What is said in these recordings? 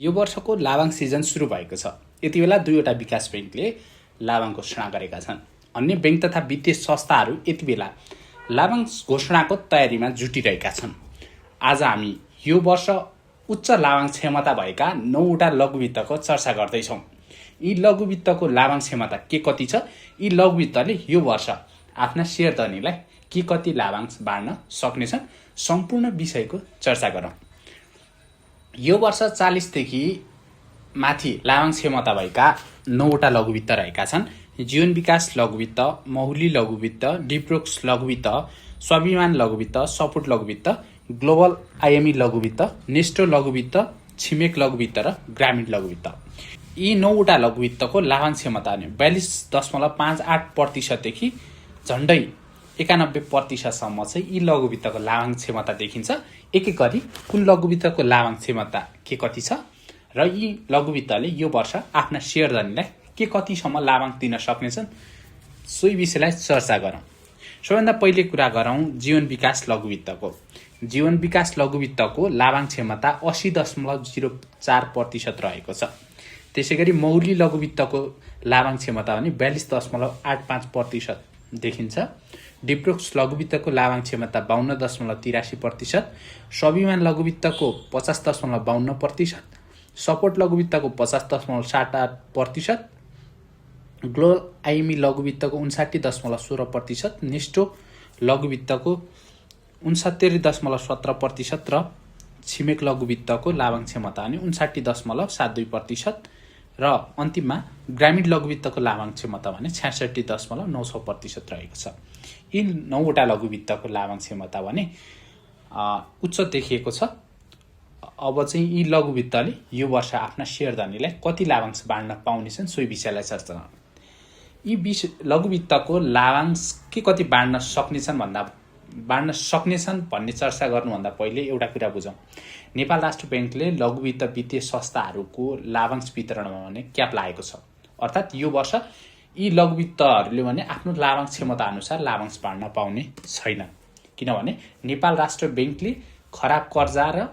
यो वर्षको लाभांश सिजन सुरु भएको छ। यति बेला दुईवटा विकास बैंकले लाभांश घोषणा गरेका छन्। अन्य बैंक तथा वित्तीय संस्थाहरू यति बेला लाभांश घोषणाको तयारीमा जुटिरहेका छन्। आज हामी यो वर्ष उच्च लाभांश क्षमता भएका 9वटा लघुवित्तको चर्चा गर्दैछौँ। यी लघुवित्तको लाभांश क्षमता के कति छ, यी लघुवित्तले यो वर्ष आफ्ना शेयरधनीलाई के कति लाभांश बाँड्न सक्नेछन्, सम्पूर्ण विषयको चर्चा गरौँ। यो वर्ष 40 देखि माथि लाभांश क्षमता भएका 9वटा लघुवित्त रहेका छन्। जीवन विकास लघुवित्त, महुली लघुवित्त, डिप्रोक्स लघुवित्त, स्वाभिमान लघुवित्त, सपोर्ट लघुवित्त, ग्लोबल आइएमई लघुवित्त, नेस्टो लघुवित्त, छिमेक लघुवित्त र ग्रामीण लघुवित्त। यी 9वटा लघुवित्तको लाभांश क्षमता 42.58% देखि झण्डै 91% सम्म चाहिँ यी लघुवित्तको लाभांश क्षमता देखिन्छ। एकै गरी कुन लघुवित्तको लाभांश क्षमता के कति छ र यी लघुवित्तले यो वर्ष आफ्ना शेयरधनीलाई के कतिसम्म लाभांश दिन सक्नेछन्, सोही विषयलाई चर्चा गरौँ। सबैभन्दा पहिले कुरा गरौँ जीवन विकास लघुवित्तको। जीवन विकास लघुवित्तको लाभांश क्षमता 80.04% रहेको छ। त्यसैगरी मौली लघुवित्तको लाभांश क्षमता भने 42.85% देखिन्छ। डिप्रोक्स लघुवित्तको लाभांश क्षमता 52.83%, स्वाभिमान लघुवित्तको 50.52%, सपोर्ट लघुवित्तको 50.78%, ग्लोबल आइएमई लघुवित्तको 59.16%, नेस्टो लघुवित्तको 69.17% र छिमेक लघुवित्तको लाभांश क्षमता भने 59.72% र अन्तिममा ग्रामीण लघुवित्तको लाभांश क्षमता भने 66.96% रहेको छ। यी 9वटा लघुवित्तको लाभांश क्षमता भने उच्च देखिएको छ। अब चाहिँ यी लघुवित्तले यो वर्ष आफ्ना शेयरधनीलाई कति लाभांश बाँड्न पाउनेछन्, सोही विषयलाई चर्चा गरौँ। यी लघुवित्तको लाभांश के कति बाँड्न सक्नेछन् भन्ने चर्चा गर्नुभन्दा पहिले एउटा कुरा बुझौँ। नेपाल राष्ट्र बैंकले लघुवित्त वित्तीय संस्थाहरूको लाभांश वितरणमा भने क्याप लागेको छ। अर्थात् यो वर्ष यी लघुवित्तहरूले भने आफ्नो लाभांश क्षमता अनुसार लाभांश बाँड्न पाउने छैन। किनभने नेपाल राष्ट्र बैंकले खराब कर्जा र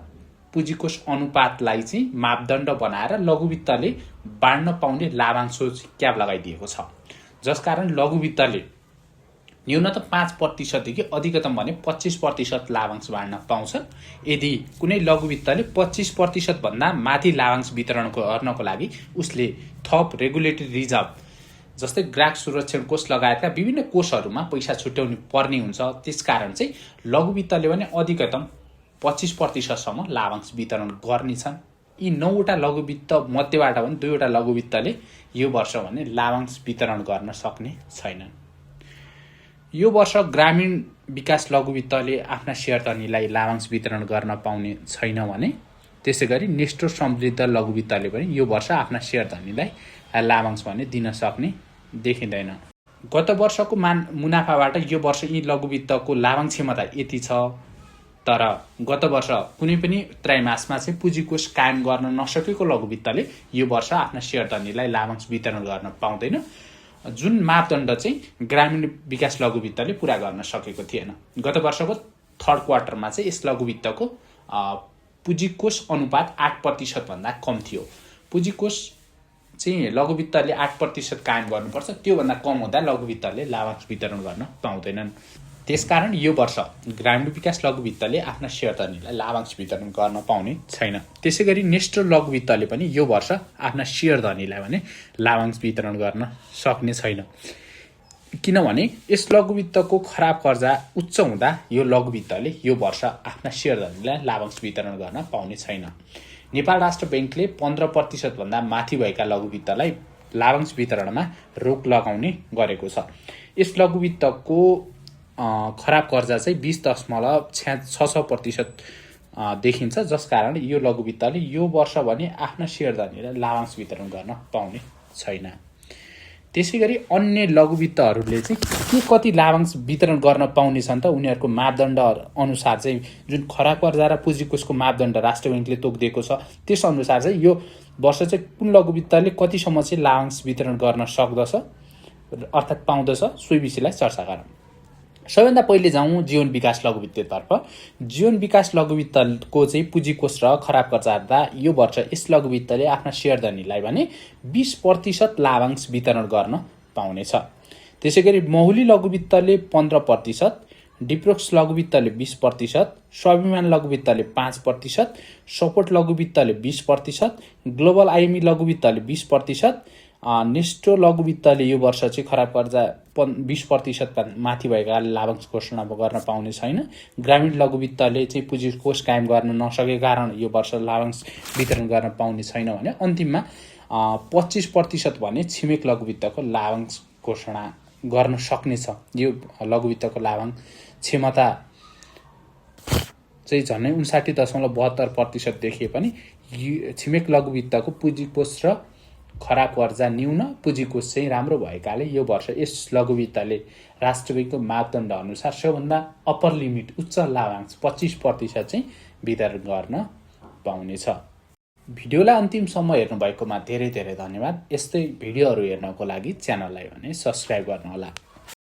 पुँजीकोष अनुपातलाई चाहिँ मापदण्ड बनाएर लघुवित्तले बाँड्न पाउने लाभांश क्याप लगाइदिएको छ। जसकारण लघुवित्तले न्यूनतम 5% देखि अधिकतम भने 25% लाभांश बाँड्न पाउँछन्। यदि कुनै लघुवित्तले 25% भन्दा माथि लाभांश वितरण गर्नको लागि उसले थप रेगुलेटरी रिजर्भ जस्तै ग्राहक सुरक्षण कोष लगायतका विभिन्न कोषहरूमा पैसा छुट्याउनु पर्ने हुन्छ। त्यसकारण चाहिँ लघुवित्तले भने अधिकतम 25% सम्म लाभांश वितरण गर्नेछन्। यी 9वटा लघुवित्त मध्येबाट पनि 2वटा लघुवित्तले यो वर्ष भने लाभांश वितरण गर्न सक्ने छैनन्। यो वर्ष ग्रामीण विकास लघुवित्तले आफ्ना शेयरधनीलाई लाभांश वितरण गर्न पाउने छैन भने त्यसैगरी नेस्टो समृद्ध लघुवित्तले पनि यो वर्ष आफ्ना शेयरधनीलाई लाभांश भने दिन सक्ने देखिँदैन। गत वर्षको मुनाफाबाट यो वर्ष यी लघुवित्तको लाभांश क्षमता यति छ, तर गत वर्ष कुनै पनि त्रैमासमा चाहिँ पुँजीकोष कायम गर्न नसकेको लघुवित्तले यो वर्ष आफ्ना शेयरधनीलाई लाभांश वितरण गर्न पाउँदैन, जुन मापदण्ड चाहिँ ग्रामीण विकास लघुवित्तले पूरा गर्न सकेको थिएन। गत वर्षको थर्ड क्वार्टरमा चाहिँ यस लघुवित्तको पुँजीकोष अनुपात 8% भन्दा कम थियो। पुँजीकोष चाहिँ लघुवित्तले 8% कायम गर्नुपर्छ, त्योभन्दा कम हुँदा लघुवित्तले लाभांश वितरण गर्न पाउँदैनन्। त्यसकारण यो वर्ष ग्रामीण विकास लघुवित्तले आफ्ना शेयरधनीलाई लाभांश वितरण गर्न पाउने छैन। त्यसैगरी नेस्टो लघुवित्तले पनि यो वर्ष आफ्ना शेयरधनीलाई भने लाभांश वितरण गर्न सक्ने छैन। किनभने यस लघुवित्तको खराब कर्जा उच्च हुँदा यो लघुवित्तले यो वर्ष आफ्ना शेयरधनीलाई लाभांश वितरण गर्न पाउने छैन। नेपाल राष्ट्र बैंकले 15% भन्दा माथि भएका लघुवित्तलाई लाभांश वितरणमा रोक लगाउने गरेको छ। यस लघुवित्तको खराब कर्जा चाहिँ 20.66% देखिन्छ। जसकारण यो लघुवित्तले यो वर्ष भने आफ्ना शेयरधनीलाई लाभांश वितरण गर्न पाउने छैन। त्यसैगरी अन्य लघुवित्तहरूले चाहिँ के कति लाभांश वितरण गर्न पाउने छन् त उनीहरूको मापदण्ड अनुसार चाहिँ जुन खराब कर्जा र पुँजीकोषको मापदण्ड राष्ट्र बैंकले तोकिदिएको छ त्यस अनुसार चाहिँ यो वर्ष चाहिँ कुन लघुवित्तले कतिसम्म चाहिँ लाभांश वितरण गर्न सक्दछ अर्थात् पाउँदछ, सोही विषयलाई चर्चा गरौँ। सबैभन्दा पहिले जाउँ जीवन विकास लघुवित्ततर्फ। जीवन विकास लघुवित्तको चाहिँ पुँजी कोष र खराब खर्च हार्दा यो वर्ष यस लघुवित्तले आफ्ना सेयरधनीलाई भने 20% लाभांश वितरण गर्न पाउनेछ। त्यसै गरी महुली लघुवित्तले 15%, डिप्रोक्स लघुवित्तले 20%, स्वाभिमान लघुवित्तले 5%, सपोर्ट लघुवित्तले 20%, ग्लोबल आइएमई लघुवित्तले 20%, नेस्टो लघुवित्तले यो वर्ष चाहिँ खराब कर्जा 20% माथि भएकाले लाभांश घोषणा गर्न पाउने छैन। ग्रामीण लघुवित्तले चाहिँ पुँजी कोष कायम गर्न नसकेको कारण यो वर्ष लाभांश वितरण गर्न पाउने छैन भने अन्तिममा 25% भने छिमेक लघुवित्तको लाभांश घोषणा गर्न सक्नेछ। यो लघुवित्तको लाभांश क्षमता चाहिँ झन्डै 59.72% देखिए पनि छिमेक लघुवित्तको पुँजी कोष र खराब कर्जा न्यून, पुँजी कोष चाहिँ राम्रो भएकाले यो वर्ष यस लघुवित्तले राष्ट्रव्यापीको मापदण्ड अनुसार सबभन्दा अप्पर लिमिट उच्च लाभांश 25% चाहिँ वितरण गर्न पाउनेछ। भिडियोलाई अन्तिमसम्म हेर्नुभएकोमा धेरै धेरै धन्यवाद। यस्तै भिडियोहरू हेर्नको लागि च्यानललाई भने सब्स्क्राइब गर्नुहोला।